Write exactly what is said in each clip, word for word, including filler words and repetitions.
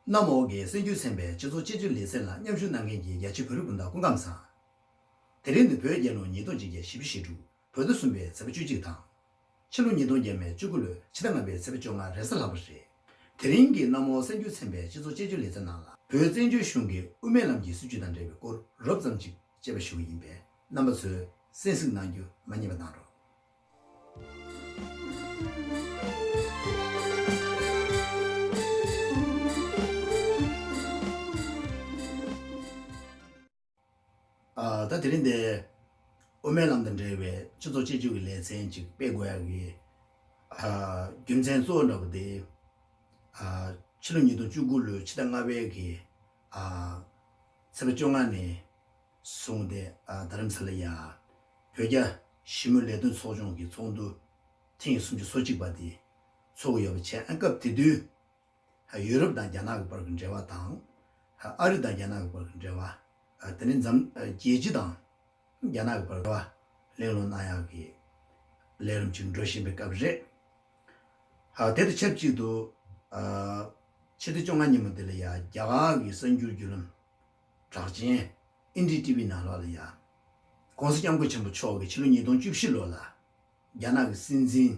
གནམ་འོག་གི་གསར་འགྱུར་ཚན་པའི་སྤྱི་ཚོགས་དཔྱད་བརྗོད་ལེ་ཚན་ལ་མཉམ་ཞུགས་གནང་མཁན་གྱི་རྒྱ་ཆེའི་བོད་རིགས་སྤུན་ཟླ་སྐུ་ཁམས་བཟང་། དེ་རིང་ནི་བོད་རྒྱལ་ལོ་ཉིས་སྟོང་ཆིག་བརྒྱ་བཞི་བཅུ་ཞེ་དྲུག་བོད་ཟླ་གསུམ་པའི་ཚེས་པ་བཅུ་གཅིག་དང་། ཕྱི་ལོ་ཉིས་སྟོང་བརྒྱ་མེད་བཅུ་དགུ་ལོའི་ཕྱི་ཟླ་ལྔ་པའི་ཚེས་པ་བཅོ་ལྔ་རེས་གཟའ་ལྷག་པ་རེད། དེ་རིང་གི་གནམ་འོག་གསར་འགྱུར་ཚན་པའི་སྤྱི་ཚོགས་དཔྱད་བརྗོད་ལེ་ཚན་ནང་ལ། བོད་བཙན་བྱོལ་གཞུང་གིས་དབུ་མའི་ལམ་གྱི་སྲིད་བྱུས་དང་འབྲེལ་བའི་སྐོར་རོབ་ཙམ་ཅིག་དཔྱད་པ་ཞུ་གི་ཡིན་པས། རྣམ་པ་ཚོས་གསན་གཟིགས་གནང་རྒྱུ་མ་བསྙེལ་བ་གནང་རོགས། ཨ། ད་དེ་རིང་འདིར་དབུ་མའི་ལམ་དང་འབྲེལ་བའི་སྤྱི་ཚོགས་དཔྱད་བརྗོད་ཀྱི་ལེ་ཚན་ཅིག་སྤེལ་དགོས་ཡག་གི། ཨ། རྒྱུ་མཚན་གཙོ་བོ་འདྲ་པོ་དེ། ཨ། ཕྱི་ལོ་ཉིས་སྟོང་བཅུ་དགུ་ལོའི་ཕྱི་ཟླ་ལྔ་པའི་གི། ཨ། ཚེས་པ་བཅོ་ལྔ་ནས་བཟུང་སྟེ། ཨ། རྡ་རམ་ས་ལ་ཡ་བོད་རྒྱ་ཞི་མོལ་ལས་དོན་ཚོགས་ཆུང་གི་ཚོགས་འདུ་ཐེངས་སུམ་ཅུ་སོ་གཅིག་པ་དེ་ཚོགས་ཀྱི་ཡོད་པ་བྱས། ཨ། སྐབས་དེ་དུས། ཡུ་རོབ་དང་རྒྱ་ནག་གི་བར་གྱི་འབྲེལ་བ་དང་། ཨ་རི་དང་རྒྱ་ནག་གི་བར་གྱི་འབྲེལ་བ། དེ་ནས་འཛམ། རྒྱལ་སྤྱི་དང་རྒྱ་ནག་གི་བར་གྱི་འབྲེལ་བ་གླེང་སློང་གནང་ཡག་གི་ལས་རིམ་ཅིག་འགྲོ་བཞིན་པའི་སྐབས་རེད། དེ་དང་ཆབས་ཅིག་ཏུ། ཕྱི་ཟླ་བཅོ་ལྔ་ཉིན་མོ་དེ་ལ་ཡ་རྒྱ་གར་གྱི་གསར་འགྱུར་བརྒྱུད་ལམ་གྲགས་ཅན་ཨེན་ཌི་ཊི་ཝི་ནང་ལོགས་ལ་ཡ། ༸གོང་ས་༸སྐྱབས་མགོན་ཆེན་པོ་མཆོག་གིས་ཕྱི་ལོ་ཉིས་སྟོང་བཅུ་བཞི་ལོ་ལ་རྒྱ་ནག་གི་སྲིད་འཛིན་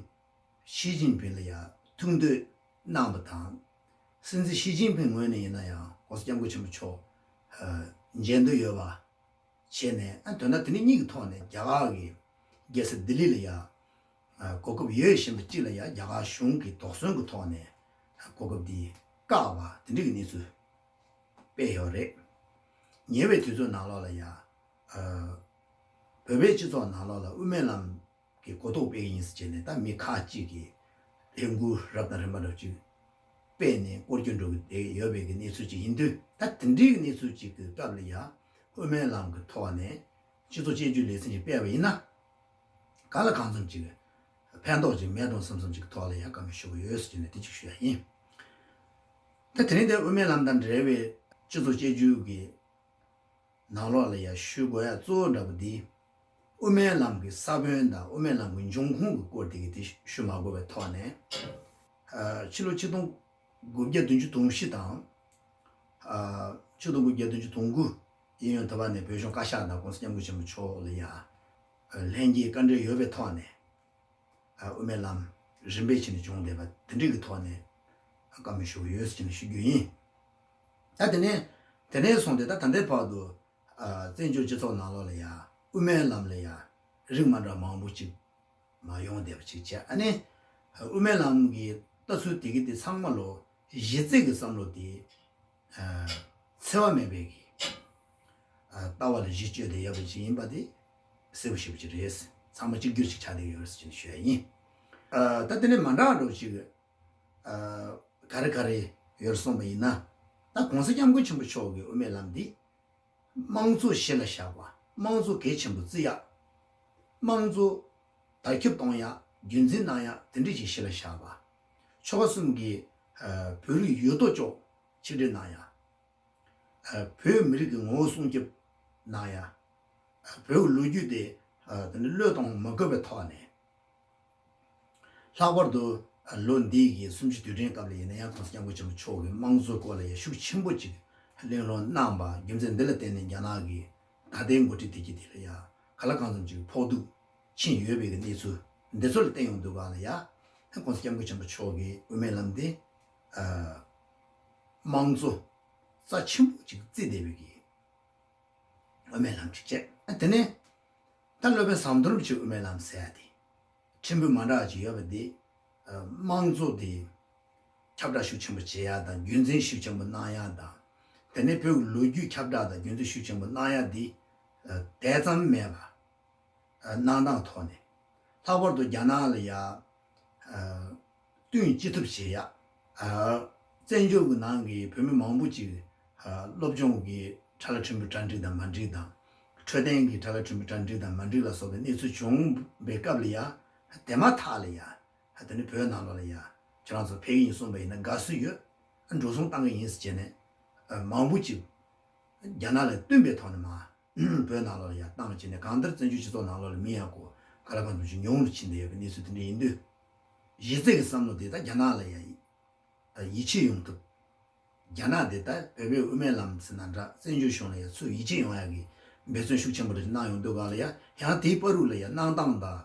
ཞི་ཅིན་ཕིང་ལ་ཡ་ཐུགས་འདོད་གནང་བ་དང་། སྲིད་འཛིན་ཞི་ཅིན་ཕིང་ངོས་ནས་ཡིན་ན་ཡང་༸གོང་ས་༸སྐྱབས་མགོན་ཆེན་པོ་མཆོག་མཇལ་འདོད་ཡོད་པ་བྱས་ནས། ཨ། དོན་དག་དེ་འདྲ་གཉིས་ཀྱི་ཐོག་ནས་རྒྱ་གར་གྱི་རྒྱལ་ས་ལྡི་ལི་ལ་ཡ། ཨ། གོ་སྐབས་ཡོད་བཞིན་པ་གཅིག་ལ་ཡ་རྒྱ་གར་གཞུང་གི་དོགས་ཟོན་གྱི་ཐོག་ནས་གོ་སྐབས་འདི་བཀག་པ་དེ་འདྲ་གི་གནས་ཚུལ་སྤེལ་ཡོད་རེད། ཉེ་བའི་དུས་ཚོད་ནང་ལོགས་ལ་ཡ། ཨ། བོད་པའི་སྤྱི་ཚོགས་ནང་ལོགས་ལ་དབུ་མའི་ལམ་གྱི་གོ་རྟོགས་སྤེལ་གྱི་ཡིན་ཟེར་བྱས་ནས། ད་མི་ཁག་ཅིག་གིས་ལས་འགུལ་རབ་དང་རིམ་པ་འདྲ་ཅིག་སྤེལ་ནས་སྐོར་སྐྱོད་འགྲོ་གི་བསྡད་ཡོད་པའི་གི་གནས་ཚུལ་ཅིག་ཡིན་དུས། ད་དེ་འདྲའི་གི་གནས་ཚུལ་ཅིག་གི་སྐབས་ལ་ཡ་དབུ་མའི་ལམ་གྱི་ཐོག་ནས་སྤྱི་ཚོགས་དཔྱད་བརྗོད་ལེ་ཚན་ཅིག་སྤེལ་བ་ཡིན་ན། གང་ལ་གང་འཚམ་ཅིག་ཕན་ཐོགས་ཅིག་མེད་འགྲོ་བསམ་བསམ་ཅིག་གི་ཐོག་ལ་ཡ་བཀའ་མོལ་ཞུ་གི་ཡོད་ཟེར་ནས་དེ་ཅིག་ཞུ་ཡ་ཡིན། ད་དེ་རིང་འདིར་དབུ་མའི་ལམ་དང་འབྲེལ་བའི་སྤྱི་ཚོགས་དཔྱད་བརྗོད་ཀྱི་ནང་ལོགས་ལ་ཡ་ཞུ་དགོས་ཡ་གཙོ་བོ་འདྲ་པོ་འདི། དབུ་མའི་ལམ་གྱི་ས་བོན་དང་དབུ་མའི་ལམ་གྱི་འབྱུང་ཁུངས་ཀྱི་སྐོར་དེ་གི་དེ་ཞུ་མ་དགོས་པའི་ཐོག་ནས། ཨ། ཕྱི་ལོ་ཆིག་སྟོང་དགུ་བརྒྱ་བདུན་ཅུ་དོན་བཞི་དང་། ཨ། ཆིག་སྟོང་དགུ་བརྒྱ་བདུན་ཅུ་དོན་དགུ་ཡིན་ཡང་། ད་བར་ནས་བོད་གཞུང་བཀའ་ཤག་དང་༸གོང་ས་༸སྐྱབས་མགོན་ཆེན་པོ་མཆོག་ལ་ཡ་ལྷན་རྒྱས་བཀའ་འབྲེལ་ཡོད་པའི་ཐོག་ནས། ཨ། དབུ་མའི་ལམ་རིམ་པས་བྱས་ནས་བྱུང་བསྡད་པ་དེ་འདྲ་གི་ཐོག་ནས་བཀའ་མོལ་ཞུ་གི་ཡོད་ཟེར་ནས་ཞུ་རྒྱུ་ཡིན། ད་དེ་ནས་དེ་ནས་བཟུང་སྟེ་ད་ད་ལྟའི་བར་དུ། ཨ། བཙན་བྱོལ་སྤྱི་ཚོགས་ནང་ལོགས་ལ་ཡ་དབུ་མའི་ལམ་ལ་ཡ་རིགས་མ་འདྲ་མང་པོ་ཅིག་མ་ཡོང་བསྡད་པ་ཅིག་བྱས། ཨ་ནི་དབུ་མའི་ལམ་གྱི་ལྟ་ཚུལ་དེ་གི་དེ་ཚང་མ་ལོ་གཞི་རྩའི་གི་བསམ་བློ་དེ། ཨ། འཚེ་བ་མེད་པའི་གི། ཨ། ལྟ་བ་ལ་གཞི་བཅོལ་ཏེ་ཡོད་པ་ཅིག་ཡིན་པ་དེ་གསལ་པོ་ཞེ་པོ་ཅིག་རེད། ཚང་མ་གཅིག་གྱུར་ཅིག་ཆགས་བསྡད་ཡོད་རེད་ཟེར་ནས་ཞུ་ཡ་ཡིན། ཨ། ད་དེ་ནས་མ་འདྲ་བ་འདྲ་པོ་ཅིག་ཨ། ག་རེ་ག་རེ་ཡོད་རེད་གསུངས་པ་ཡིན་ན། ད་༸གོང་ས་༸སྐྱབས་མགོན་ཆེན་པོ་མཆོག་གི་དབུ་མའི་ལམ་འདི་དམངས་གཙོ་གཞི་ལ་བཞག་པ། དམངས་གཙོ་གལ་ཆེན་པོ་བརྩི་ཡག་དམངས་གཙོ་དར་ཁྱབ་གཏོང་ཡག་རྒྱུན་འཛིན་གནང་ཡག་དེ་འདྲ་ཅིག་གཞི་ལ་བཞག་པ། ཆོལ་ཁ་གསུམ་གྱི། ཨ། བོད་རིགས་ཡོད་དོ་ཅོག་ཆིག་སྒྲིལ་གནང་ཡག་ཨ། བོད་མི་རིགས་ཀྱི་ངོ་བོ་སྲུང་སྐྱོབ་གནང་ཡག་ཨ། བོད་ཀྱི་ལོ་རྒྱུས་དེ། ཨ། དེ་ནི་བློས་གཏོང་མ་དགོས་པའི་ཐོག་ནས། ལྷག་པར་དུ། ཨ། ལོ་འདིའི་གི་གསུམ་བཅུའི་དུས་དྲན་སྐབས་ལ་ཡིན་ན་ཡང་༸གོང་ས་༸སྐྱབས་མགོན་ཆེན་པོ་མཆོག་གིས་དམངས་གཙོའི་སྐོར་ལ་ཡང་ཤུགས་ཆེན་པོ་ཅིག་གླེང་སློང་གནང་པ། རྒྱུ་མཚན་འདི་ལ་བརྟེན་ནས་རྒྱ་ནག་གི་ད་ལྟའི་འགོ་ཁྲིད་དེ་གྱད་དེ་ལ་ཡང་གང་ལ་གང་འཚམ་ཅིག་ཕོག་ཐུག་ཕྱིན་ཡོད་པའི་གི་གནས་ཚུལ་འདི་ཚོ་ལ་བརྟེན་ཡོང་དུས་སྒང་ལ་ཡང་༸གོང་ས་༸སྐྱབས་མགོན་ཆེན་པོ་མཆོག་གི་དབུ་མའི་ལམ་འདི། ཨ། དམངས་གཙོ་རྩ་ཆེན་པོ་ཅིག་བརྩི་བསྡད་པའི་གི་དབུ་མའི་ལམ་ཅིག་བྱས། དེ་ནས་ད་སློབ་དཔོན་ཟམ་གདོང་རིན་པོ་ཆེའི་དབུ་མའི་ལམ་ཟེར་ཡ་དེ། ཕྲན་བུ་མ་འདྲ་བ་ཅིག་ཡོད་པ་དེ། ཨ། དམངས་གཙོ་དེ་ཁྱབ་བསྒྲགས་ཤུགས་ཆེན་པོ་བྱེད་ཡ་དང་། རྒྱུན་འཛིན་ཤུགས་ཆེན་པོ་གནང་ཡ་དང་། དེ་ནས་བོད་ཀྱི་ལོ་རྒྱུས་ཁྱབ་བསྒྲགས་དང་རྒྱུན་འཛིན་ཤུགས་ཆེན་པོ་གནང་ཡ་དེ། ཨ། དེ་ཙམ་མེད་པ། ཨ། གནང་སྟངས་ཐོག་ནས། ལྷག་པར་དུ་རྒྱ་ནག་ལ་ཡ། ཨ། བསྟུན་ཅི་ཐུབ་བྱེད་ཡ། ཨ། བཙན་བྱོལ་གྱི་ནང་གི་བོད་མི་མང་པོ་ཅིག་ཨ། སློབ་སྦྱོང་གི་ཁྲལ་ཁྲིམས་ཀྱི་གྲ་སྒྲིག་དང་མ་འགྲིག་དང་། འཕྲོད་བསྟེན་གྱི་ཁྲལ་ཁྲིམས་ཀྱི་གྲ་སྒྲིག་དང་མ་འགྲིག་ལ་སོགས་པའི་གནས་ཚུལ་བྱུང་བའི་སྐབས་ལ་ཡ། དེ་མ་ཐག་ལ་ཡ། དེ་ནི་བོད་ནང་ལོགས་ལ་ཡ། ཁྱེད་རང་ཚོ་ཕེབས་ཀྱི་ཡིན་གསུངས་པ་ཡིན་ན་དགའ་བསུ་ཡོད། འགྲོ་སོང་བཏང་གི་ཡིན་ཟེར་བྱས་ནས། ཨ། མང་པོ་ཅིག་རྒྱ་ནག་ལ་བསྟུན་པའི་ཐོག་ནས་མར་བོད་ནང་ལོགས་ལ་ཡར་བཏང་བྱས་ནས། གང་ལྟར་བཙན་བྱོལ་སྤྱི་ཚོགས་ནང་ལོགས་ལ་མི་ཡར་སྐོར་ག་ལ་གང་འཚམ་ཞིག་ཉུང་རུ་ཕྱིན་བསྡད་ཡོད་པའི་གནས་ཚུལ་དེ་འདྲ་ཡིན་དུས། གཞི་རྩའི་གི་བསམ་བློ་དེ་ད་རྒྱ་ནག་ལ་ཡར་ཡིད་ཆེས་ཡོང་ཐབས། རྒྱ་ནག་དེ་ད་བོད་པའི་དབུ་མའི་ལམ་ཟེར་ན་འདྲ། བཙན་བྱོལ་གཞུང་ལ་ཡང་ཚུར་ཡིད་ཆེས་ཡོང་ཡག་གི་འབད་བརྩོན་ཤུགས་ཆེན་པོ་རེ་གནང་ཡོང་དུས་སྒང་ལ་ཡ། ཡང་དེའི་བར་དུ་ལ་ཡ་གནང་སྟངས་དང་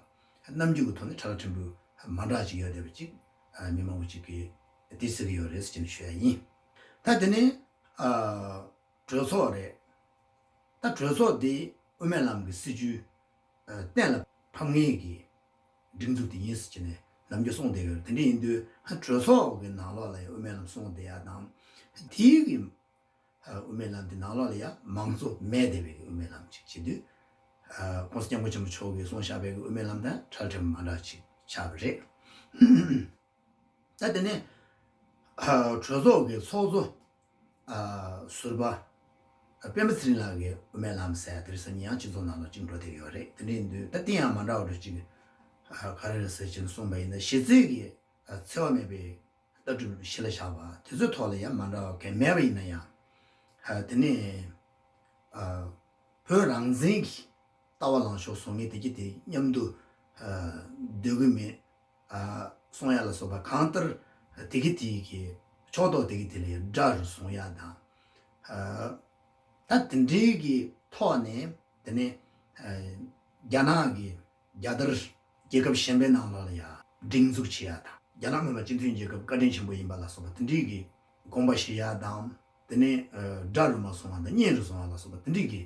རྣམ་འགྱུར་གྱི་ཐོག་ནས་ཁྲ་ལ་ཕྲན་བུ་མ་འདྲ་ཅིག་ཡོད་བསྡད་པ་ཅིག་ཨ་མི་མང་པོ་ཅིག་གིས་དེ་ཟེར་གྱི་ཡོད་རེད་ཟེར་ནས་ཞུ་ཡ་ཡིན། ད་དེ་ནས་ཨ་གྲོས་ཚོགས་རེད། ད་གྲོས་ཚོགས་དེ་དབུ་མའི་ལམ་གྱི་སྲིད་བྱུས་ཨ་གཏན་ལ་ཕབ་མཁན་གྱི་སྒྲིག་འཛུགས་དེ་ཡིན་ཟེར་ནས་ནམ་རྒྱུན་གསུངས་བསྡད་ཡོད་རེད། དེ་འདྲ་ཡིན་དུས་ཧ་གྲོས་ཚོགས་ཀྱི་ནང་ལོགས་ལ་ཡང་དབུ་མའི་ལམ་གསུངས་བསྡད་ཡ་དང་། དེའི་གི་ཨ་དབུ་མའི་ལམ་དེ་ནང་ལོགས་ལ་ཡང་མང་གཙོ་མེད་བསྡད་པའི་གི་དབུ་མའི་ལམ་ཅིག་བྱེད་དུས། ཨ་༸གོང་ས་༸སྐྱབས་མགོན་ཆེན་པོ་མཆོག་གིས་གསུངས་བཞག་པའི་གི་དབུ་མའི་ལམ་དང་ཁྲལ་ཁྲལ་མ་འདྲ་ཅིག་ཆགས་པ་རེད། ད་དེ་ནས་ཨ་གྲོས་ཚོགས་ཀྱི་ཚོགས་གཙོ་ཨ་ཟུར་པ་སྤེན་པ་ཚེ་རིང་ལགས་ཀྱིས་དབུ་མའི་ལམ་ཟེར་དེ་རིང་སང་ཉིན་ཡང་སྤྱི་ཚོགས་ནང་ལ་གཅིག་འགྲོ་བསྡད་ཡོད་རེད། དེ་འདྲ་ཡིན་དུས་ད་དེ་ཡང་མ་འདྲ་བ་འདྲ་ཅིག་ཨ་ག་རེ་རེད་ཟེར་བྱས་ནས་གསུངས་པ་ཡིན་ན། གཞི་རྩའི་གི་ཨ་འཚེ་བ་མེད་པའི་ལྟ་གྲུབ་གཞི་ལ་བཞག་པ་དེ་ཚོའི་ཐོག་ལ་ཡང་མ་འདྲ་བ་གང་མེད་པ་ཡིན་ན་ཡང་། ཨ་དེ་ནས་ཨ་བོད་རང་བཙན་གྱི་ལྟ་བ་ལངས་ཕྱོགས་བཟུང་མཁན་དེ་གྱིས་དེ་མཉམ་དུ་ཨ་སྡོད་ཀྱི་མེད། ཨ་གསུང་ཡ་ལ་སོགས་པ་གང་ལྟར་དེ་གི་དེ་གི་ཕྱོགས་གཏོགས་དེ་གི་དེ་ལ་དགྲ་རུ་བཟུང་ཡ་དང་། ཨ་ད་དེ་འདྲའི་གི་ཐོག་ནས་དེ་ནས་ཨ་རྒྱ་ནག་གི་རྒྱལ་དར་རྒྱལ་ཁབ་གཞན་པའི་ནང་ལོགས་ལ་ཡ་སྒྲེང་འཛུགས་བྱེད་ཡ་དང་། རྒྱ་ནག་མིན་པ་སྤྱི་མཐུན་རྒྱལ་ཁབ་བཀའ་དྲིན་ཆེན་པོ་ཡིན་པ་ལ་སོགས་པ་དེ་འདྲའི་གི་དགོངས་པ་བཞེས་ཡ་དང་། དེ་ནས་ཨ་དགྲ་རུ་མ་བཟུང་བ་དང་གཉེན་རུ་བཟུང་བ་ལ་སོགས་པ་དེ་འདྲའི་གི་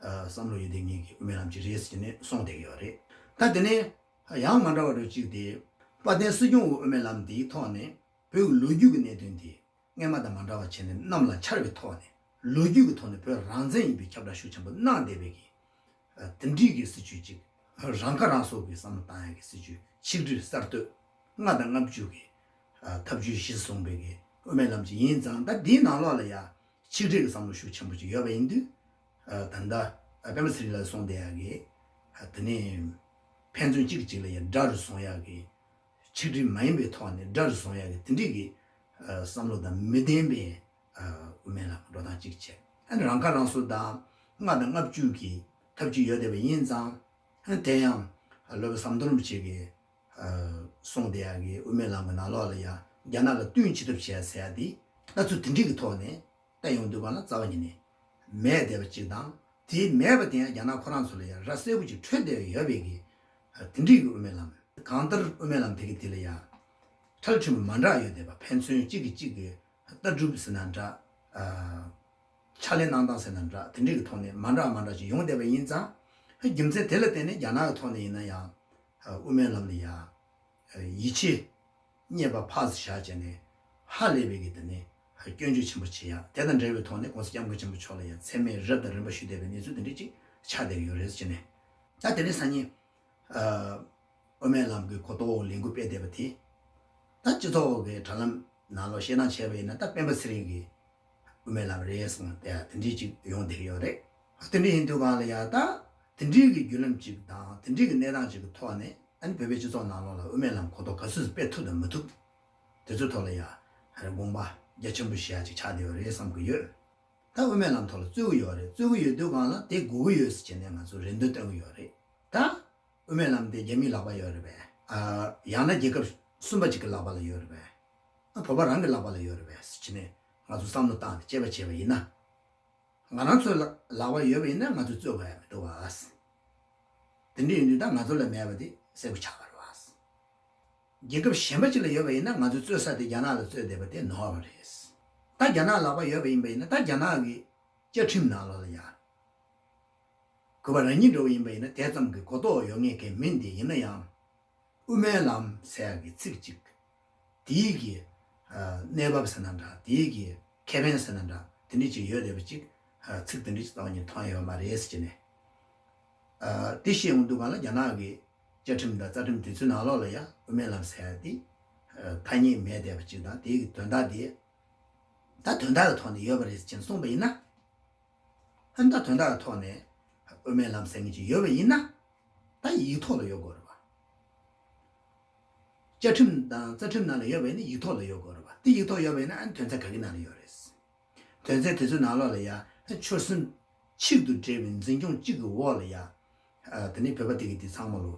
ཨ་བསམ་བློ་ཡོད་བསྡད་མཁན་གྱི་དབུ་མའི་ལམ་ཅིག་རེད་ཟེར་ནས་གསུངས་བསྡད་ཀྱི་ཡོད་རེད། ད་དེ་ནས་ཡང་མ་འདྲ་བ་འདྲ་ཅིག་དེ། དཔལ་ལྡན་སྲིད་སྐྱོང་གི་དབུ་མའི་ལམ་དེའི་ཐོག་ནས་བོད་ཀྱི་ལོ་རྒྱུས་ཀྱི་གནད་དོན་དེ་སྔོན་མ་དང་མ་འདྲ་བ་བྱས་ནས་གནམ་ལ་འཕྱར་བའི་ཐོག་ནས། ལོ་རྒྱུས་ཀྱི་ཐོག་ནས་བོད་རང་བཙན་ཡིན་པའི་ཁྱབ་བསྒྲགས་ཤུགས་ཆེན་པོ་གནང་བསྡད་པའི་གི་ཨ་དེ་འདྲའི་གི་སྲིད་བྱུས་ཅིག་རང་ཁ་རང་གསོ་གི་བསམ་བློ་བཏང་ཡ་གི་སྲིད་བྱུས། ཆིག་སྒྲིལ་གསར་གཏོད་ལྔ་དང་ལྔ་བཅུ་གི་ཨ་ཐབས་ཇུས་གཞིར་བཟུང་པའི་གི་དབུ་མའི་ལམ་ཅིག་ཡིན་ཙང་། ད་འདིའི་ནང་ལོགས་ལ་ཡ་ཆིག་སྒྲིལ་གྱི་བསམ་བློ་ཤུགས་ཆེན་པོ་ཅིག་ཡོད་པ་ཡིན་དུས། ཨ་ད་ལྟ་ཨ་སྤེན་པ་ཚེ་རིང་ལགས་གསུངས་བསྡད་ཡ་གི་ཨ་དེ་ནས་ཕན་ཚུན་གཅིག་གིས་གཅིག་ལ་ཡ་དགྲ་རུ་བཟུང་ཡ་གི། ཆིག་སྒྲིལ་མ་ཡིན་པའི་ཐོག་ནས་དགྲ་རུ་བཟུང་ཡ་གི་དེ་འདྲའི་གི་ཨ་བསམ་བློ་དང་མི་ལྡན་པའི་ཨ་དབུ་མའི་ལམ་འགྲོ་སྟངས་གཅིག་བྱས། ཨ་ནི་རང་ཁ་རང་གསོ་དང་ལྔ་དང་ལྔ་བཅུ་གི་ཐབས་ཇུས་ཡོད་བསྡད་པ་ཡིན་ཙང་། ཨ་དེ་ཡང་སློབ་དཔོན་ཟམ་གདོང་རིན་པོ་ཆེ་གིས་ཨ་གསུངས་བསྡད་ཡ་གི་དབུ་མའི་ལམ་གྱི་ནང་ལོགས་ལ་ཡ་རྒྱ་ནག་ལ་བསྟུན་བྱེད་ཐབས་བྱས་ཟེར་ཡ་དེ། ང་ཚོ་དེ་འདྲའི་གི་ཐོག་ནས་བལྟ་ཡོང་དུས་སྒང་ལ་རྩ་བ་ཉིད་ནས་མེད་བསྡད་པ་གཅིག་དང་། དེ་མེད་པ་དེ་ཡང་རྒྱ་ནག་ཁོ་རང་ཚོ་ལ་ཡང་ར་གསལ་པོ་ཅིག་འཕྲོད་བསྡད་ཡོད་པའི་གི་དེ་འདྲའི་གི་དབུ་མའི་ལམ། གང་ལྟར་དབུ་མའི་ལམ་དེ་གི་དེ་ལ་ཡང་ཁྲལ་ཁྲིམས་མ་འདྲ་ཡོད་བསྡད་པ། ཕན་ཚུན་གཅིག་གིས་གཅིག་གི་ལྟ་གྲུབ་ཟེར་ན་འདྲ། ཨ་ཕྱག་ལས་གནང་སྟངས་ཟེར་ན་འདྲ། དེ་འདྲའི་གི་ཐོག་ནས་མ་འདྲ་མ་འདྲ་ཅིག་ཡོང་བསྡད་པ་ཡིན་ཙང་། རྒྱུ་མཚན་དེ་ལ་བརྟེན་ནས་རྒྱ་ནག་གི་ཐོག་ནས་ཡིན་ན་ཡང་དབུ་མའི་ལམ་ལ་ཡང་ཡིད་ཆེས་རྙེད་པ་ཕར་བཞག་བྱས་ནས་ཧ་ལས་པའི་གི་དེ་ནས་སྐྱོན་བརྗོད་ཆེན་པོ་བྱེད་ཡ། དེ་དང་འབྲེལ་བའི་ཐོག་ནས་༸གོང་ས་༸སྐྱབས་མགོན་ཆེན་པོ་མཆོག་ལ་ཡང་མཚན་སྨད་རབ་དང་རིམ་པ་ཞུས་བསྡད་པའི་གནས་ཚུལ་དེ་འདྲ་ཅིག་ཆགས་བསྡད་ཡོད་རེད་ཟེར་ནས། ད་དེ་རིང་སང་ཉིན་ཨ་དབུ་མའི་ལམ་གྱི་གོ་རྟོགས་ལས་འགུལ་སྤེལ་བསྡད་པ་དེ། ད་སྤྱི་ཚོགས་ཀྱི་དྲ་ལམ་ནང་ལོགས་བཤད་སྟངས་བྱས་པ་ཡིན་ན། ད་སྤེན་པ་ཚེ་རིང་གི་དབུ་མའི་ལམ་རེད་གསུངས་ཏེ་དེ་འདྲའི་ཅིག་ཡོང་བསྡད་ཀྱི་ཡོད་རེད། དེ་འདྲ་ཡིན་དུས་སྒང་ལ་ཡ། ད་དེ་འདྲའི་གི་བརྒྱུད་ལམ་ཅིག་དང་དེ་འདྲའི་གི་གནས་སྟངས་ཅིག་གི་ཐོག་ནས། ཨ་ནི་བོད་པའི་སྤྱི་ཚོགས་ནང་ལོགས་ལ་དབུ་མའི་ལམ་གོ་རྟོགས་ག་ཚོད་ཅིག་སྤེལ་ཐུབ་དང་མི་ཐུབ། དེ་ཚོའི་ཐོག་ལ་ཡ་དགོངས་པ་རྒྱ་ཆེན་པོ་བཞེས་ཡ་ཅིག་ཆགས་བསྡད་ཡོད་རེད་བསམ་གྱི་ཡོད། ད་དབུ་མའི་ལམ་ཐོག་ལ་རྩོད་ཀྱི་ཡོད་རེད། རྩོད་ཀྱི་ཡོད་དུས་སྒང་ལ་དེ་དགོས་ཀྱི་ཡོད་ཟེར་བྱས་ནས་ང་ཚོ་རེ་འདུན་བཏོན་གྱི་ཡོད་རེད། ད་དབུ་མའི་ལམ་དེ་རྒྱ་མིའི་ལག་པ་ཡོད་རེད་པས། ཨ་ཡང་ན་རྒྱལ་ཁབ་གསུམ་པ་ཅིག་གི་ལག་པ་ལ་ཡོད་རེད་པས། ཨ་བོད་པ་རང་གི་ལག་པ་ལ་ཡོད་རེད་པས་ཟེར་བྱས་ནས་ང་ཚོ་བསམ་བློ་བཏང་ནས་དཔྱད་པ་བྱས་པ་ཡིན་ན། ང་རང་ཚོའི་ལག་ལག་པ་ཡོད་པ་ཡིན་ན་ང་ཚོས་རྩོད་དགོས་ཡ་མི་འདུག་བ། དེ་འདྲ་ཡིན་དུས་ད་ང་ཚོ་ལ་མེད་པ་དེ་གསལ་པོ་ཆགས་པ་རེད་བ། རྒྱལ་ཁབ་གཞན་པ་ཅིག་ལ་ཡོད་པ་ཡིན་ན་ང་ཚོའི་རྩོད་ས་དེ་རྒྱ་ནག་ལ་རྩོད་བསྡད་པ་དེ་ནོར་བ་རེད། ད་རྒྱ་ནག་ལག་པ་ཡོད་པ་ཡིན་པ་ཡིན་ན། ད་རྒྱ་ནག་གི་བཅའ་ཁྲིམས་ནང་ལོགས་ལ་ཡ། གུས་པ་རང་ཉིད་འདྲ་བོ་ཡིན་པ་ཡིན་ན་དེ་ཙམ་གྱི་གོ་རྟོགས་ཡོད་མཁན་གྱི་མི་འདི་ཡིན་ན་ཡང་། དབུ་མའི་ལམ་ཟེར་ཡག་གི་ཚིག་ཅིག་དེའི་གི་ཨ་གནས་བབ་ཟེར་ན་འདྲ། དེའི་གི་ཁེ་ཕན་ཟེར་ན་འདྲ། དེ་འདྲ་ཅིག་ཡོད་བསྡད་པ་ཅིག་ཨ་ཚིག་དེ་འདྲ་ཅིག་རྩ་བ་ནས་མཐོང་ཡོད་མ་རེད་ཟེར་གྱི་ནས། ཨ་དེ་བཤད་ཡོང་དུས་སྒང་ལ་རྒྱ་ནག་གི་བཅའ་ཁྲིམས་དང་རྩ་ཁྲིམས་དེ་ཚོའི་ནང་ལོགས་ལ་ཡ་དབུ་མའི་ལམ་ཟེར་ཡག་དེ་ཨ་ཐ་སྙད་མེད་བསྡད་པ་ཅིག་དང་། དེའི་གི་དོན་དག་དེ་ད་དོན་དག་གི་ཐོག་ནས་ཡོད་པ་རེད་ཟེར་གྱི་ནས་གསུངས་པ་ཡིན་ན། ཨ་ནི་ད་དོན་དག་གི་ཐོག་ནས་དབུ་མའི་ལམ་ཟེར་མཁན་ཅིག་ཡོད་པ་ཡིན་ན། ད་ཡིག་ཐོག་ལ་ཡོད་དགོས་རེད་བ། བཅའ་ཁྲིམས་དང་རྩ་ཁྲིམས་ནང་ལ་ཡོད་པ་ཡིན་ན་ཡིག་ཐོག་ལ་ཡོད་དགོས་རེད་བ། དེ་ཡིག་ཐོག་ཡོད་པ་ཡིན་ན་ཨ་ནི་དོན་ཚན་ག་གི་ནང་ལ་ཡོད་རེད། དོན་ཚན་དེ་ཚོའི་ནང་ལོགས་ལ་ཡ་ ད་ཆོལ་གསུམ་གཅིག་ཏུ་འབྲེལ་བའི་འཛིན་སྐྱོང་གཅིག་གི་འོག་ལ་ཡ། ཨ། དེ་ནས་བོད་པ་དེ་གི་དེ་ཚང་མ་ལོ།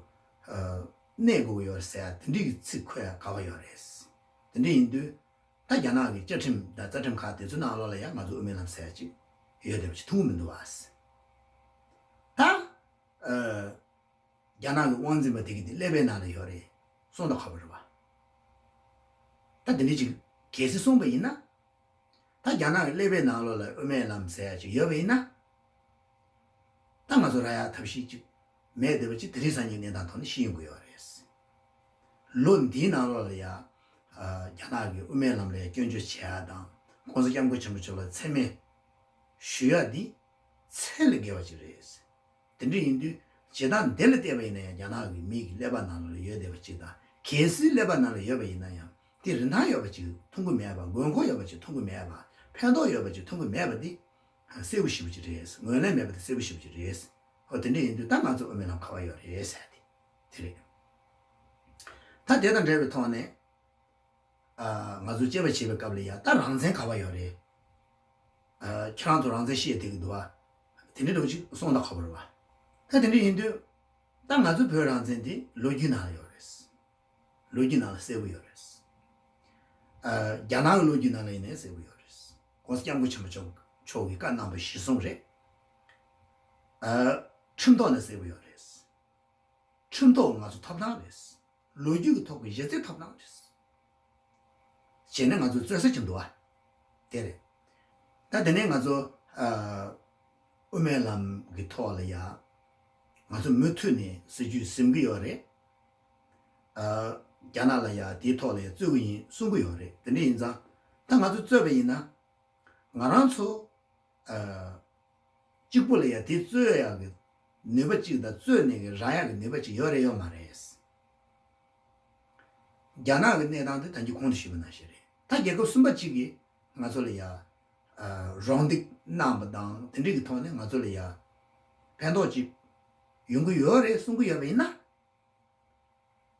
ཨ། གནས་དགོས་ཀྱི་ཡོད་རེད་ཟེར་ཡ་དེ་འདྲའི་གི་ཚིག་འཁོད་ཡ་དགའ་བ་ཡོད་རེད། དེ་འདྲ་ཡིན་དུས། ད་རྒྱ་ནག་གི་བཅའ་ཁྲིམས་དང་རྩ་ཁྲིམས་ཁག་དེ་ཚོའི་ནང་ལོགས་ལ་ཡང་ང་ཚོ་དབུ་མའི་ལམ་ཟེར་ཡ་ཅིག་ཡོད་བསྡད་པ་ཅིག་མཐོང་གི་མི་འདུག་བ། ད། ཨ། རྒྱ་ནག་གི་དབང་འཛིན་པ་དེ་གི་དེ་ཀླད་པའི་ནང་ལ་ཡོད་རེད། སོང་དང་ཁ་པོ་རེད་བ། ད་དེ་འདྲ་ཅིག་གལ་སྲིད་སོང་པ་ཡིན་ན། ད་རྒྱ་ནག་གི་ཀླད་པའི་ནང་ལོགས་ལ་དབུ་མའི་ལམ་ཟེར་ཡ་ཅིག་ཡོད་པ་ཡིན་ན། ད་ང་ཚོ་རག་ཡ་ཐབས་ཤེས་ཅིག་མེད་བསྡད་པ་ཅིག་དེ་རིང་སང་ཉིན་གནས་སྟངས་ཐོག་ནས་ཤེས་ཡོང་གི་ཡོད་རེད། ལོ་འདིའི་ནང་ལོགས་ལ་ཡ། ཨ། རྒྱ་ནག་གི་དབུ་མའི་ལམ་ལ་ཡ་སྐྱོན་བརྗོད་བྱེད་ཡ་དང་༸གོང་ས་༸སྐྱབས་མགོན་ཆེན་པོ་མཆོག་ལ་མཚན་སྨད་ཞུ་ཡ་འདི་ཚད་ལས་བརྒལ་བ་ཅིག་རེད། དེ་འདྲ་ཡིན་དུས་བྱེད་སྟངས་འདི་ལ་བལྟས་པ་ཡིན་ན་ཡང་རྒྱ་ནག་གི་མི་གི་ཀླད་པ་ནང་ལ་ཡོད་བསྡད་པ་ཅིག་དང་། གལ་སྲིད་ཀླད་པ་ནང་ལ་ཡོད་པ་ཡིན་ན་ཡང་དེ་རིན་ཐང་ཡོད་པ་ཅིག་མཐོང་གི་མེད་པ། དགོས་མཁོ་ཡོད་པ་ཅིག་མཐོང་གི་མེད་པ། ཕན་ཐོགས་ཡོད་པ་ཅིག་མཐོང་གི་མེད་པ་འདི་གསལ་པོ་ཞེ་པོ་ཅིག་རེད། ངོས་ལེན་མེད་པ་དེ་གསལ་པོ་ཞེ་པོ་ཅིག་རེད། ཨོ། དེ་འདྲ་ཡིན་དུས་ད་ང་ཚོ་དབུ་མའི་ལམ་ག་པར་ཡོད་རེད་ཟེར་དེ་དེ་རེད། ད་དེ་དང་འབྲེལ་བའི་ཐོག་ནས། ཨ། ང་ཚོ་དཔྱད་པ་བྱེད་པའི་སྐབས་ལ་ཡ་ད་རང་བཙན་ག་པར་ཡོད་རེད། ཨ། ཁྱེད་རང་ཚོ་རང་བཙན་བཤད་བསྡད་ཀྱི་འདུག་བ། དེ་འདྲའི་འདྲ་བོ་ཅིག་སོང་དང་ཁ་པོ་རེད་བ། ད་དེ་འདྲ་ཡིན་དུས། ད་ང་ཚོ་བོད་རང་བཙན་དེ་ལོ་རྒྱུས་ནང་ལ་ཡོད་རེད། ལོ་རྒྱུས་ནང་ལ་གསལ་པོ་ཡོད་རེད། ཨ། རྒྱ་ནག་གི་ལོ་རྒྱུས་ནང་ལ་ཡིན་ནའི་གསལ་པོ་ཡོད་རེད། ༸གོང་ས་༸སྐྱབས་མགོན་ཆེན་པོ་མཆོག་མཆོག་གིས་བཀའ་གནང་བ་གཞིར་བཟུང་རེད། ཨ། ཁྲིམས་ཐོག་ནས་གསལ་པོ་ཡོད་རེད། ཁྲིམས་ཐོག་ང་ཚོ་ཐོབ་ཐང་རེད། ལོ་རྒྱུས་ཀྱི་ཐོག་གི་གཞི་རྩའི་ཐོབ་ཐང་རེད། བྱས་ན་ང་ཚོ་རྩོད་ས་ཅིག་འདུག་བ། དེ་རེད། ད་དེ་ནས་ང་ཚོ། ཨ། དབུ་མའི་ལམ་གྱི་ཐོག་ལ་ཡ། ང་ཚོ་མུ་མཐུད་ནས་སྲིད་ཇུས་ཟིན་གྱི་ཡོད་རེད། ཨ། རྒྱ་ནག་ལ་ཡ་དེའི་ཐོག་ལ་ཡ་རྩོད་ཀྱི་ཡིན་གསུང་གི་ཡོད་རེད། དེ་འདྲ་ཡིན་ཙང་ད་ང་ཚོ་རྩོད་པ་ཡིན་ན། ང་རང་ཚོ། ཨ། གཅིག་པོ་ལ་ཡ་དེ་རྩོད་ཡག་གི་ནུས་པ་གཅིག་དང་རྩོད་ནས་གི་རག་ཡག་གི་ནུས་པ་གཅིག་ཡོད་རེད་ཡོད་མ་རེད། རྒྱ་ནག་གི་གནས་སྟངས་དེ་ད་གིན་གོང་དུ་ཞུས་པ་ནང་བཞིན་རེད། ད་རྒྱལ་ཁབ་གསུམ་པ་གཅིག་གིས་ང་ཚོ་ལ་ཡ། ཨ། རོགས་འདེགས་གནང་བ་དང་དེ་འདྲས་ཀྱི་ཐོག་ནས་ང་ཚོ་ལ་ཡ་ཕན་ཐོགས་ཅིག་ཡོང་གི་ཡོད་རེད་གསུང་གི་ཡོད་པ་ཡིན་ན།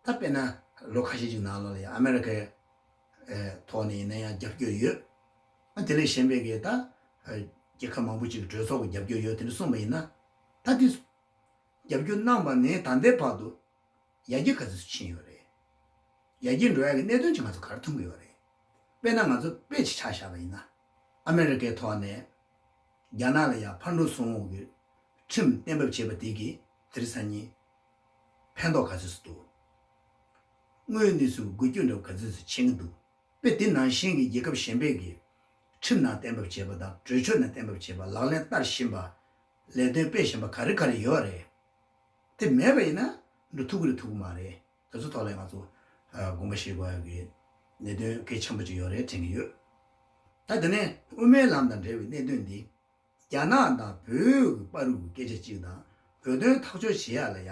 ད་དཔེར་ན་ལོ་ཁ་ཤས་ཅིག་ནང་ལོགས་ལ་ཡང་ཨ་མེ་རི་ཁའི་ཨེ་ཐོག་ནས་ཡིན་ན་ཡང་རྒྱབ་སྐྱོར་ཡོད། ཨ། དེ་ལས་གཞན་པའི་གི་ད་ཨེ་རྒྱལ་ཁབ་མང་པོ་ཅིག་གི་གྲོས་ཚོགས་ཀྱི་རྒྱབ་སྐྱོར་ཡོད། དེ་འདྲ་གསུངས་པ་ཡིན་ན། ད་དེ་རྒྱབ་སྐྱོར་གནང་བ་ནས་ད་ལྟའི་བར་དུ་ཡར་རྒྱས་ག་ཚོད་ཕྱིན་ཡོད་རེད། ཡར་རྒྱས་འགྲོ་ཡ་གི་གནད་དོན་ཅིག་ང་ཚོ་ག་རེ་མཐོང་གི་ཡོད་རེད། དཔེར་ན་ང་ཚོ་དཔེ་ཅིག་ཆ་བཞག་པ་ཡིན་ན། ཨ་མེ་རི་ཁའི་ཐོག་ནས་རྒྱ་ནག་ལ་ཡ་ཕར་འགྲོ་ཚུར་འོང་གི་ཁྲིམས་གཏན་འབེབས་བྱས་པ་དེ་གིས་དེ་རིང་སང་ཉིན་ཕན་ཐོགས་ག་ཚོད་ཙམ་འདུག་དངོས་ཡོད་གནས་ཚུལ་གྱི་འགུལ་སྐྱོད་འདྲ་བོ་ག་ཚོད་ཙམ་ཕྱིན་གྱི་འདུག་དཔེ་དེ་ནང་བཞིན་གྱི་རྒྱལ་ཁབ་གཞན་པས་ཀྱི་ཁྲིམས་ནང་གཏན་འབེབས་བྱས་པ་དང་གྲོས་ཆོད་ནང་གཏན་འབེབས་བྱས་པ། ལག་ལེན་བསྟར་བཞིན་པ། ལས་དོན་སྤེལ་བཞིན་པ་ག་རེ་ག་རེ་ཡོད་རེད། དེ་མེད་པ་ཡིན་ན་འགྲོ་ཐུབ་ཀྱི་རེད་ཐུབ་ཀྱི་མ་རེད། དེ་ཚོ་ཐོག་ལ་ང་ཚོ་ཨ་དགོངས་པ་བཞེས་དགོས་ཡ་གི་གནད་དོན་གལ་ཆེན་པོ་ཅིག་ཡོད་རེད་དྲན་གྱི་ཡོད། ད་དེ་ནས་དབུ་མའི་ལམ་དང་འབྲེལ་བའི་གནད་དོན་འདི། རྒྱ་ནག་དང་བོད་ཀྱི་བར་གྱི་སྐད་ཆ་གཅིག་དང་བོད་དོན་ཐག་གཅོད་བྱེད་ཡ་ལ་ཡ།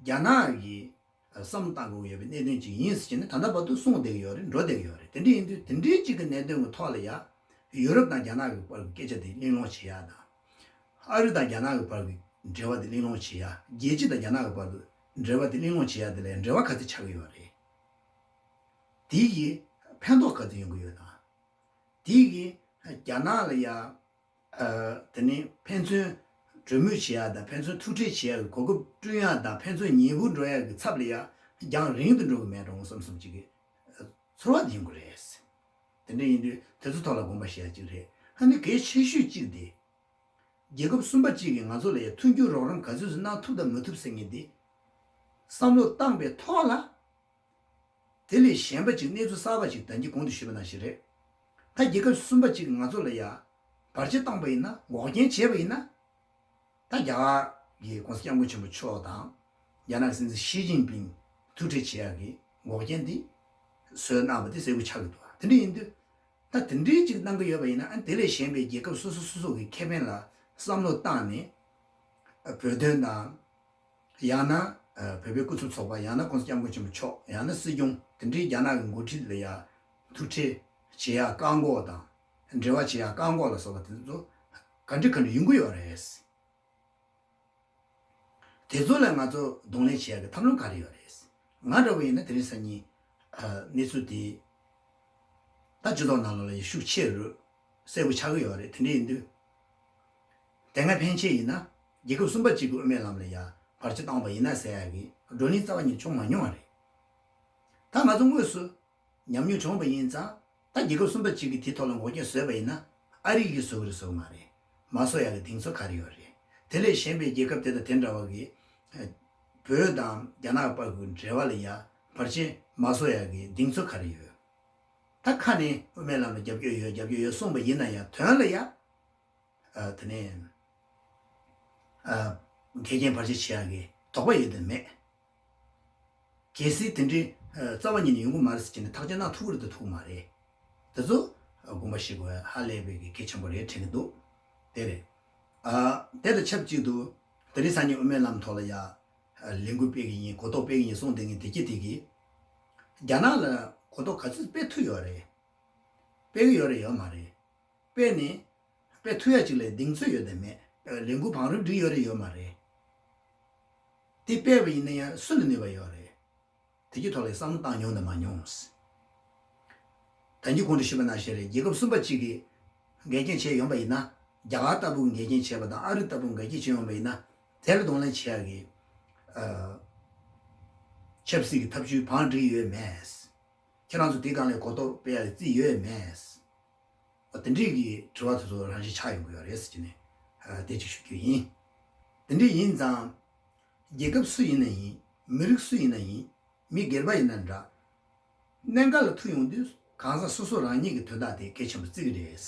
རྒྱ་ནག་གིས་བསམ་བློ་བཏང་དགོས་ཡོད་པའི་གནད་དོན་ཅིག་ཡིན་ཟེར་ནས་ད་ལྟ་བར་དུ་གསུངས་བསྡད་ཀྱི་ཡོད་རེད། འགྲོ་བསྡད་ཀྱི་ཡོད་རེད། དེ་འདྲ་ཡིན་དུས་དེ་འདྲའི་གཅིག་གི་གནད་དོན་གྱི་ཐོག་ལ་ཡ། ཡུ་རོབ་དང་རྒྱ་ནག་གི་བར་གྱི་སྐད་ཆ་དེ་གླེང་སློང་བྱེད་ཡ་དང་། ཨ་རི་དང་རྒྱ་ནག་གི་བར་གྱི་འབྲེལ་བ་དེ་གླེང་སློང་བྱེད་ཡ། རྒྱལ་སྤྱི་དང་རྒྱ་ནག་གི་བར་གྱི་འབྲེལ་བ་དེ་གླེང་སློང་བྱེད་ཡ་དེ་ལ་འབྲེལ་བ་ག་ཚོད་ཆགས་ཀྱི་ཡོད་རེད། དེ་ཡིས་ཕན་ཐོགས་ག་ཚོད་ཡོང་གི་ཡོད་དང་། དེ་ཡིས་རྒྱ་ནག་ལ་ཡ། ཨ། དེ་ནས་ཕན་ཚུན་གྲོས་མོལ་བྱེད་ཡ་དང་ཕན་ཚུན་ཐུག་འཕྲད་བྱེད་ཡ་གི་གོ་སྐབས་བསྐྲུན་ཡ་དང་ཕན་ཚུན་ཉེ་པོ་འགྲོ་ཡ་གི་ཚབ་ལ་ཡ་རྒྱང་རིང་དུ་འགྲོ་གི་མེད་འགྲོ་འོང་བསམ་བསམ་ཅིག་གི་ཚོར་བ་དེ་ཡོང་གི་རེད། དེ་འདྲ་ཡིན་དུས་དེ་ཚོ་ཐོག་ལ་དགོངས་པ་བཞེས་ཡ་གཅིག་རེད། ཨ་ནི་གལ་ཆེ་ཤོས་གཅིག་དེ། རྒྱལ་ཁབ་གསུམ་པ་གཅིག་གིས་ང་ཚོ་ལ་ཡ་མཐུན་འགྱུར་རོགས་རམ་ག་ཚོད་ཙམ་གནང་ཐུབ་དང་མི་ཐུབ་ཟེར་མཁན་དེ། བསམ་བློ་བཏང་པའི་ཐོག་ལ། དེ་ལས་གཞན་པ་ཅིག་གནས་ཚུལ་གསར་པ་ཅིག་ད་གིན་གོང་དུ་ཞུས་པ་ནང་བཞིན་རེད། ད་རྒྱལ་ཁབ་གསུམ་པ་ཅིག་གིས་ང་ཚོ་ལ་ཡ་བར་ཆད་བཏང་པ་ཡིན་ན། འགོག་རྐྱེན་བྱས་པ་ཡིན་ན། ད་རྒྱ་གར་གྱི་༸གོང་ས་༸སྐྱབས་མགོན་ཆེན་པོ་མཆོག་དང་རྒྱ་ནག་སྲིད་འཛིན་ཞི་ཅིན་ཕིང་ཐུག་འཕྲད་བྱེད་ཡག་གི་འགོག་རྐྱེན་འདི་བཟོས་གནང་བ་དེ་གསལ་པོ་ཆགས་ཀྱི་འདུག་དེ་འདྲ་ཡིན་དུས། ད་དེ་འདྲའི་ཅིག་གནང་གི་ཡོད་པ་ཡིན་ན། ཨ། དེ་ལས་གཞན་པའི་རྒྱལ་ཁབ་སོ་སོ་སོ་སོ་གི་ཁེ་ཕན་ལ་བསམ་བློ་བཏང་ནས། ཨ། བོད་དོན་དང་། ཡང་ན། ཨ། བོད་པའི་སྐུ་ཚབ་ཚོགས་པ། ཡང་ན་༸གོང་ས་༸སྐྱབས་མགོན་ཆེན་པོ་མཆོག་ཡང་ན་སྲིད་སྐྱོང་དེ་འདྲའི་རྒྱ་ནག་གི་འགོ་ཁྲིད་ལ་ཡ་ཐུག་འཕྲད་བྱེད་ཡ་བཀག་འགོག་དང་། འབྲེལ་བ་བྱེད་ཡ་བཀག་འགོག་ལ་སོགས་པ་དེ་ཚོ་ག་འདྲ་ག་འདྲ་ཡོང་གི་ཡོད་རེད། དེ་ཚོ་ལ་ང་ཚོ་གདོང་ལེན་བྱེད་ཡག་གི་ཐབས་ལམ་ག་རེ་ཡོད་རེད། ང་འདྲ་བོ་ཡིན་ན་དེ་རིང་སང་ཉིན། ཨ། གནས་ཚུལ་དེ་ད་སྤྱི་ཚོགས་ནང་ལོགས་ལ་ཡ་ཤུགས་ཆེ་རུ་གསལ་པོ་ཆགས་ཀྱི་ཡོད་རེད། དེ་འདྲ་ཡིན་དུས། དེ་སྔ་ཕན་ཆད་ཡིན་ན་རྒྱལ་ཁབ་གསུམ་པ་གཅིག་གི་དབུ་མའི་ལམ་ལ་ཡ་བར་ཆད་བཏང་བ་ཡིན་ན་ཟེར་ཡ་གི་བགྲོ་གླེང་རྩ་བ་ཉིད་བྱུང་མ་མྱོང་བ་རེད། ད་ང་ཚོ་དངོས་སུ་ཉམས་མྱོང་བྱུང་བ་ཡིན་ཙང་། ད་རྒྱལ་ཁབ་གསུམ་པ་གཅིག་གིས་དེའི་ཐོག་ལ་འགོག་རྐྱེན་བཟོས་པ་ཡིན་ན་ཨ་རི་གིས་བཟོ་གི་རེད་བཟོ་གི་མ་རེད། མ་བཟོ་ཡ་གི་གདེང་ཚོད་ག་རེ་ཡོད་རེད། དེ་ལས་གཞན་པའི་རྒྱལ་ཁབ་དེ་དང་དེ་འདྲ་བ་གིས་ཨ་བོད་དང་རྒྱ་ནག་བར་གྱི་འབྲེལ་བ་ལ་ཡ་བར་ཆད་མ་བཟོ་ཡ་གི་གདེང་ཚོད་ག་རེ་ཡོད། ད་ཁ་ནས་དབུ་མའི་ལམ་ལ་རྒྱབ་སྐྱོར་ཡོད་རྒྱབ་སྐྱོར་ཡོད་གསུངས་པ་ཡིན་ན་ཡང་དོན་ལ་ཡ། ཨ་དེ་ནས་ཨ་འགལ་རྐྱེན་བར་ཆད་བྱེད་ཡག་གི་དོགས་པ་ཡོད་དམ་མེད། གལ་སྲིད་དེ་འདྲའི་ཨ་རྩ་བ་ཉིད་ནས་ཡོང་གི་མ་རེད་ཟེར་གྱི་ནས་ཐག་གཅོད་གནང་ཐུབ་ཀྱི་རེད་དམ་ཐུབ་ཀྱི་མ་རེད། དེ་ཚོ་ཨ་དགོངས་པ་བཞེས་དགོས་ཧ་ལས་པའི་གི་གལ་ཆེན་པོ་རེད་དྲན་གྱི་འདུག་དེ་རེད། ཨ་དེ་དང་ཆབས་ཅིག་ཏུ་དེ་རིང་སང་ཉིན་དབུ་མའི་ལམ་ཐོག་ལ་ཡ་ཨ་ལས་འགུལ་སྤེལ་གྱི་ཡིན་གོ་རྟོགས་སྤེལ་གྱི་ཡིན་གསུངས་བསྡད་མཁན་དེ་གྱད་དེ་གིས་རྒྱ་ནག་ལ་གོ་རྟོགས་ག་ཚོད་སྤེལ་ཐུབ་ཡོད་རེད། སྤེལ་གྱི་ཡོད་རེད་ཡོད་མ་རེད། སྤེལ་ནས་སྤེལ་ཐུབ་ཡ་ཅིག་ལ་གདེང་ཚོད་ཡོད་དམ་མེད། ལས་འགུལ་བང་རིམ་སྒྲིག་ཡོད་རེད་ཡོད་མ་རེད། དེ་སྤེལ་བ་ཡིན་ན་ཡང་སུ་ལ་ནུས་པ་ཡོད་རེད། དེ་གྱད་ཐོག་ལ་བསམ་བློ་བཏང་མྱོང་དང་མ་མྱོང་། ད་གིན་གོང་དུ་ཞུས་པ་ནང་བཞིན་རེད། རྒྱལ་ཁབ་གསུམ་པ་གཅིག་གིས་འགལ་རྐྱེན་བྱས་ཡོང་པ་ཡིན་ན། རྒྱ་གར་ལྟ་བུ་གིས་འགལ་རྐྱེན་བྱས་པ་དང་ཨ་རི་ལྟ་བུ་གིས་འགལ་རྐྱེན་བྱས་ཡོང་པ་ཡིན་ན། དེར་གདོང་ལེན་བྱེད་ཡ་གི་ཨ་ཆབ་སྲིད་ཀྱི་ཐབས་ཇུས་བང་སྒྲིག་ཡོད་མེད། ཁྱེད་རང་ཚོ་དེའི་སྒང་ལ་གོ་རྟོགས་སྤེལ་ཡ་གི་རྩིས་ཡོད་མེད། ཨ་དེ་འདྲའི་གི་དྲི་བ་དེ་ཚོ་རང་བཞིན་ཆགས་ཡོང་གི་ཡོད་རེད་ཟེར་གྱི་ནས་ཨ་དེ་ཅིག་ཞུ་རྒྱུ་ཡིན། དེ་འདྲ་ཡིན་ཙང་། རྒྱལ་ཁབ་སུ་ཡིན་ན་ཡིན། མི་རིགས་སུ་ཡིན་ན་ཡིན། མི་སྒེར་པ་ཡིན་ན་འདྲ། གནད་འགག་ལ་ཐུག་ཡོང་དུས་གང་ཟག་སོ་སོ་རང་ཉིད་ཀྱི་དོན་དག་དེ་གལ་ཆེན་པོ་བརྩི་གི་རེད།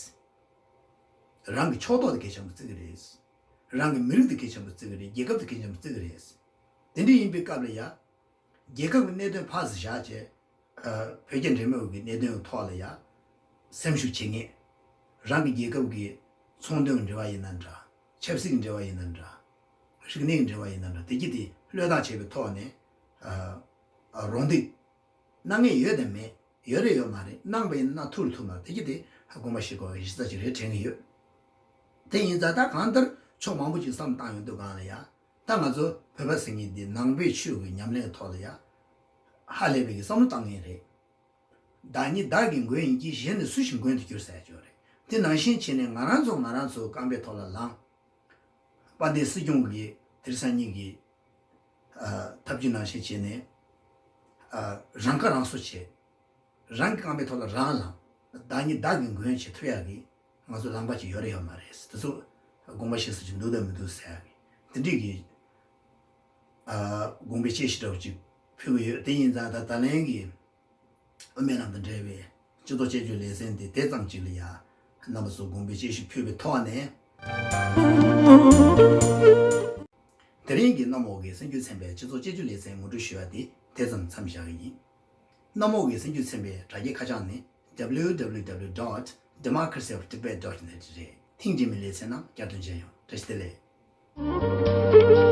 རང་གི་ཕྱོགས་གཏོགས་དེ་གལ་ཆེན་པོ་བརྩི་གི་རེད། རང་གི་མི་རིགས་དེ་གལ་ཆེན་པོ་བརྩི་གི་རེད། རྒྱལ་ཁབ་དེ་གལ་ཆེན་པོ་བརྩི་གི་རེད། དེ་འདྲ་ཡིན་པའི་སྐབས་ལ་ཡ། རྒྱལ་ཁབ་ཀྱི་གནད་དོན་ཕར་ཙམ་བཞག་བྱས། ཨ་བོད་རྒྱ་འབྲེལ་མོལ་གྱི་གནད་དོན་ཐོག་ལ་ཡ། སེམས་ཤུགས་ཆེ་ངེས། རང་གི་རྒྱལ་ཁབ་ཀྱི་ཚོང་དོན་འབྲེལ་བ་ཡིན་ན་འདྲ། ཆབ་སྲིད་ཀྱི་འབྲེལ་བ་ཡིན་ན་འདྲ། རིག་གནས་ཀྱི་འབྲེལ་བ་ཡིན་ན་འདྲ། དེ་གྱད་དེ་བློས་བཏང་བྱས་པའི་ཐོག་ནས་ཨ་ཨ་རོགས་འདེགས་གནང་མཁན་ཡོད་དམ་མེད། ཡོད་རེད་ཡོད་མ་རེད། གནང་བ་ཡིན་ན་ཐུབ་རེད་ཐུབ་མ་རེད། དེ་གྱད་དེ་དགོངས་པ་བཞེས་དགོས་པའི་གཞི་རྩ་ཅིག་རེད་དྲན་གྱི་ཡོད། དེ་ཡིན་ཙང་ད་གང་ལྟར་ཕྱོགས་མང་པོ་ཅིག་བསམ་བཏང་ཡོང་དུས་སྒང་ལ་ཡ། ད་ང་ཚོ་བོད་པ་ཟེར་མཁན་འདི་ནང་པའི་ཆོས་ཀྱི་ཉམས་ལེན་ཐོག་ལ་ཡ། ཧ་ལས་པའི་གི་བསམ་བློ་བཏང་མཁན་རེད། བདག་ཉིད་བདག་གི་མགོན་ཡིན་གྱི། གཞན་ནི་སུ་ཞིག་མགོན་དུ་འགྱུར་ཟེར་ཡ་ཅིག་ཡོད་རེད། དེ་ནང་བཞིན་བྱས་ནས་ང་རང་ཚོ་ང་རང་ཚོའི་རྐང་པའི་ཐོག་ལ་ལངས། དཔལ་ལྡན་སྲིད་སྐྱོང་གིས་དེ་རིང་སང་ཉིན་གྱི་ཨ་ཐབས་ཇུས་ནང་བཞིན་བྱས་ནས་ཨ་རང་ཁ་རང་གསོ་བྱས། རང་གི་རྐང་པའི་ཐོག་ལ་རང་ལངས། བདག་ཉིད་བདག་གི་མགོན་བྱེད་ཐུབ་ཡག་གི་ང་ཚོ་ལངས་པ་ཅིག་ཡོད་རེད་ཡོད་མ་རེད། དེ་ཚོ་དགོངས་པ་བཞེས་ས་ཅིག་འདུག་དང་མི་འདུག་ཟེར་ཡག་གི་དེ་འདྲའི་གི་ཨ་དགོངས་པའི་དཔྱད་ཞིབ་འདྲ་བོ་ཅིག་ཕུལ་གི་ཡོད། དེ་ཡིན་ཙང་ད་ད་ལན་གྱི་དབུ་མའི་ལམ་དང་འབྲེལ་བའི་སྤྱི་ཚོགས་དཔྱད་བརྗོད་ལེ་ཚན་འདི་དེ་ཙམ་ཅིག་ལ་ཡ་རྣམ་པ་ཚོ་དགོངས་པའི་དཔྱད་ཞིབ་ཕུལ་བའི་ཐོག་ནས། དེ་རིང་གི་གནམ་འོག་གི་གསར་འགྱུར་ཚན་པའི་སྤྱི་ཚོགས་དཔྱད་བརྗོད་ལེ་ཚན་ངོ་སྤྲོད་ཞུ་བ་དེ་དེ་ཙམ་མཚམས་བཞག་གི་ཡིན། གནམ་འོག་གི་གསར་འགྱུར་ཚན་པའི་དྲ་རྒྱའི་ཁ་བྱང་ནི་www dot democracy of tibet dot net རེད། ཐེངས་རྗེས་མའི་ལེ་ཚན་ནང་བསྐྱར་དུ་མཇལ་ཡོང་། བཀྲ་ཤིས་བདེ་ལེགས།